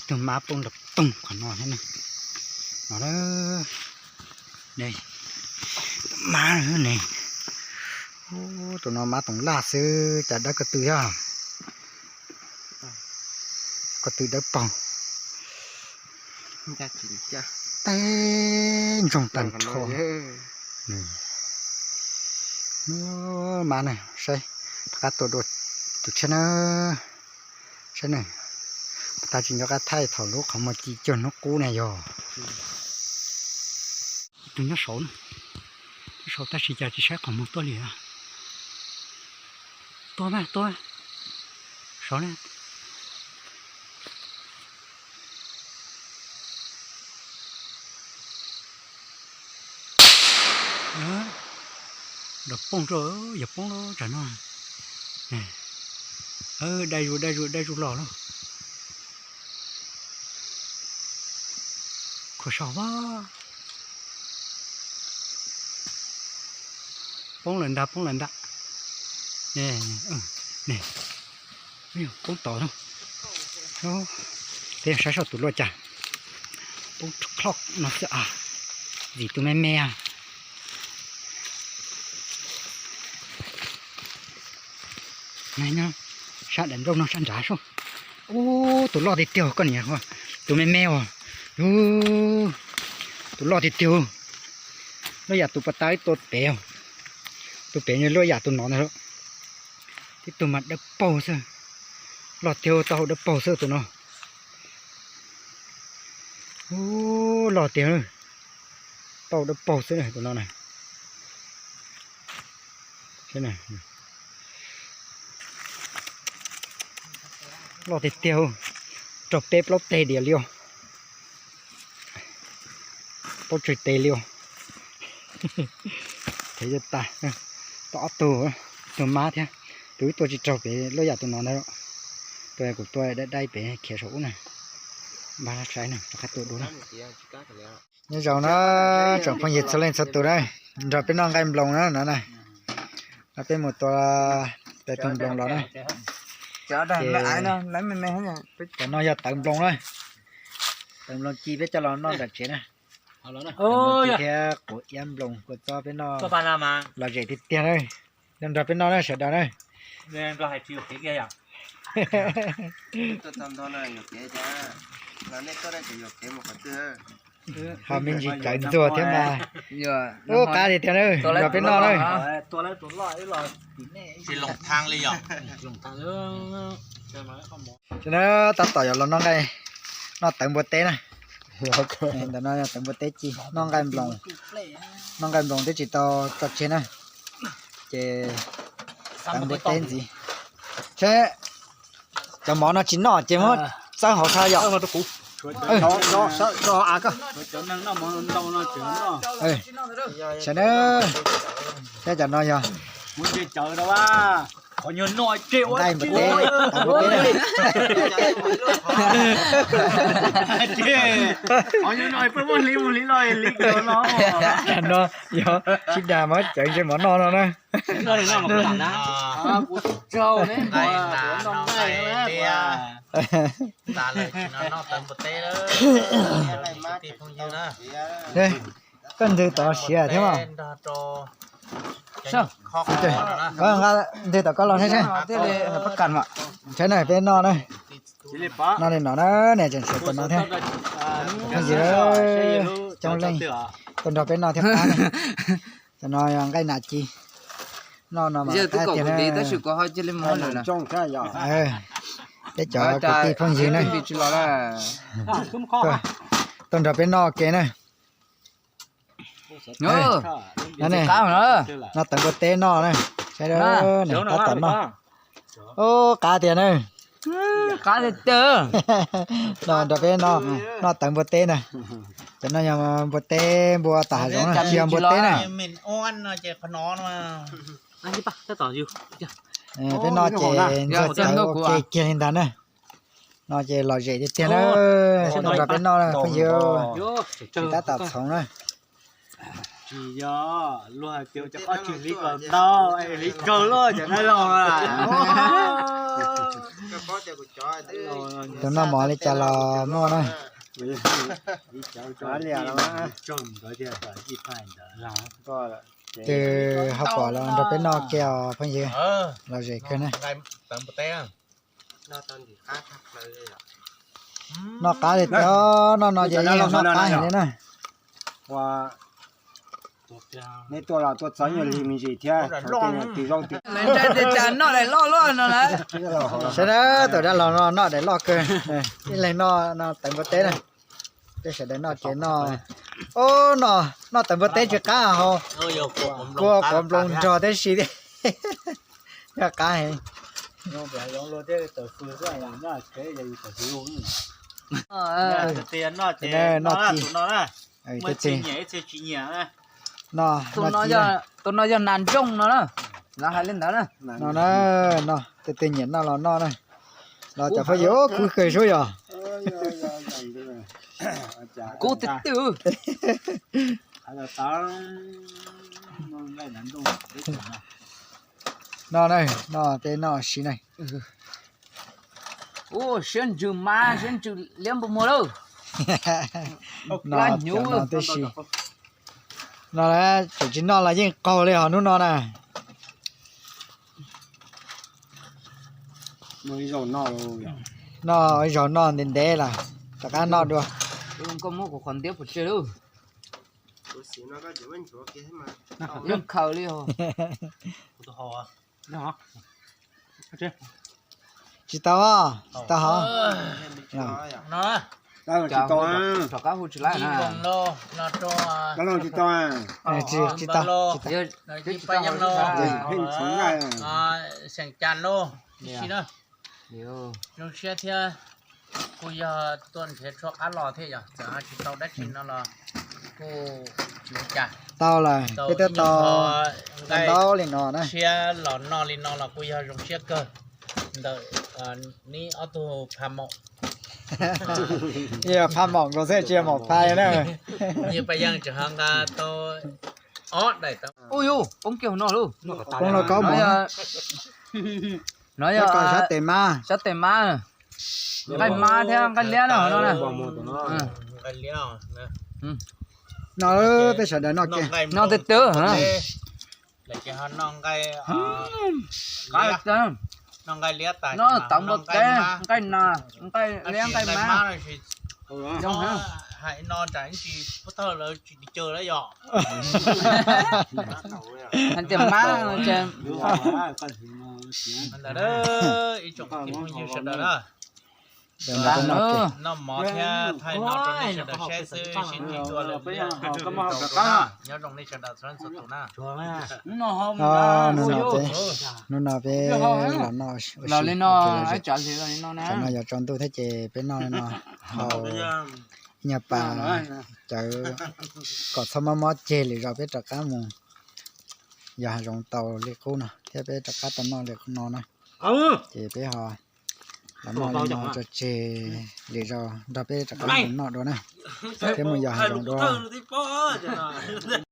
tug mab poob nrov toog qhov no thiab ne. No, mab ne. Tus no mab toov laj xwb, cas dawb ko tw thiab. Ko tw dawb paug. Teb ntsoog tag nrho. Mab ne, saib, rov qab tua dua tus tshiab na. Saib ne, tas tsis nco qab thaij thaum lub qhov muag ci cuag hnub qub ne yog. Ib tug nyob saud, nyob saud tab sis cas tsis saib qhov muag tuaj li. Tuaj mas tuaj, saud na. Nrov poob rau, yog poob lawm tsam no. Dai zus dai zus dai zus los lawm. Khuv sau as. Poob lawm ntag, poob lawm ntag. Poob tod. Peb saib saib tus luaj cas. Poob kloj no xwb as. Vim tus me me as. Sab daim nplooj no sab nrad sub. Ub, tus loj tiag tiag koj niam, tus me me os. Tus loj tiag tiag. Luaj yam tus pas tas ib tua pem. Tus pem luaj yam tus no ntag. Tib tug mas dawb paug xwb. Loj tiag, taub hau dawb paug xwb tus no. Ub, loj tiag. Taub hau dawb paug xwb tus no na. Loj tiag tiag, raug peb plaub teg diam li os. Plaub tsawg teg li os. Thev tas, tau ob tug, tug mab thiab, tus ib tua tsis raug pem luaj yam tus no ntag. Tus kuv tua dai dai pem khiav saum ub na. Npaj saib na, rov qab tua dua na. Nyob zoo na, tsoom phooj ywg txhua leej txhua tus na, nrog peb noj nqaij nploos na no na. Peb mus tua tawg tug nploos los na. Ces cov no yog tawv nploos na. Tawv nploos ci peb coj los noj nram tsev na. Tawv nploos ci thiab quav iab nploos kua txob peb noj. Lom zem tiag tiag na. Nrog peb noj na sawv daws na. Ho me ntsis cawv ntxuag thiab mas. Ub, qab tiag tiag na, nrog peb noj na. Tsis loos thang li yog. Ces na, tab tom yuav los noj nqaij, noj tawv npua teb na. Ntawm no yog tawv npua teb ci, noj nqaij nploos, noj nqaij nploos twb tsis tau tso tseg na. Ces tawv npua teb ntxiv. Seb cov mov no tsis noj ces muab txawb hauv tshaj yom. Sawv daws, seb cov no yog nqaij npua teb, tawv npua teb. Cov no yog sib dag muab cawv ntsej mov noj no na. Koj ntws tom siav thiab mas. Ntws tom koj los thiab seb. Saib na peb noj na. Noj li no na, niam tseem siav tom no thiab. Phooj ywg coob leej tuaj nrog peb noj thiab qab na. Cov no yog nqaij nas ci. Noj no mas qab tiag na. Peb cov kwv tij phooj ywg na, tuaj nrog peb noj ke na. No ne, noj tawv npua teb noj na. Saib, tab tom noj. Ub, qab tiag na. Qab tiag tiag. Noj nrog peb noj, noj tawv npua teb na. Cov no yog npua teb npua tom hav zoov na, tsis yog npua teb na. Peb noj ces ntxuag txawv ua ke kiag li ntag na. No ces lom zem tiag tiag na. Sawv daws nrog peb noj na phooj ywg. Tsis tab tom txhoov na. Tsis yog, luag hais tias cov qab tsis hliv kom ntau, hliv kawg lawm cov no los. Tus noj mov li cas los muaj na. Ces ho pom los nrog peb noj kiag os phooj ywg, lom zem kawg na. Noj qab li tiag, noj no ces yeej noj qab heev li na. Nej tuaj los tuaj txog nyuag lig me ntsis thiab, ntshai tias noj daim loj luaj no na. Sawv daws, tus dab laug no noj daim loj kawg, ib leeg noj no tawv npua teb na. Peb sawv daws noj ces noj, o, noj tawv npua teb tsis qab hau, kua quav nploos nrog tib si thiab. Yog qab heev. Noj, tus no yog nas ntsooj no na, lawv hais li ntawd na. No na, no tej tug nyiam noj los noj na. Los cov phooj ywg, kub kawg sub yog. Kub tiag tiag. No na, no tej noj siv na. Ua siab ntsws mas siab ntsws liab npua muag lawm. No cov no tib si. No lawm tseem tsis noj los yeej qaug li hos hnub no na. Noj ib zaug noj ntev ntev lawm, rov qab noj dua. Koj muab kuv qhov ntiab pov tseg lauj. Yeej khaws li os. Tsis tau, tsis tau hov. Rov qab hu tsis laib na. Tsis tau, tsis tau. Xeem Cas no tib si na. Zoo siab thiab, kuj yog tuaj nrhiav tshuab qab los thiab yog txawm ho tsis tau dab tsi no los kuj tsis ua cas. Tau lawm, peb twb tau ntau li no na. Siab los noj li no los kuj yog zoo siab kawg ntawm neb ob tug pha maum. Yog pha maum nkaus xwb tsis yog maum phaj na. Yog paj yeej tseem ho nqa tau ob daim tau. Ub yus poob kiag hauv no lauj. Poob lauj kaub mus. No yog sab tes mab, sab tes mab, nqaij mab thiab nqaij liab no no na. No peb sawv daws noj kiag. No twb twb. Lawv ces ho noj nqaij, noj nqaij liab tas, noj tawv npua teb, nqaij nas, nqaij liab, nqaij mab. Hais no tsam ib ntsis pub thawj lawv tsis caw lawm yom. Hais tias mab no ces ntawd ib tsoom kwv tij phooj ywg sawv daws na. Noj mov thiab thaij no rau nej sawv daws saib xwb, sib ntsib dua lwm zaus na. Nyob zoo nej sawv daws txhua leej txhua tus na. Hnub no peb los noj ua si, tam no yog tsaus ntuj thiab ces peb noj no haus ib nyuag pas cawv kom txhob mob mob ceg lwm zaus peb rov qab mus yos hav zoov tau li qub no thiab peb rov qab tau noj li qub no na. Ces peb ho los noj li no tso tseg, lwm zaus nrog peb rov qab mus noj dua na, thiab mus yos hav zoov dua.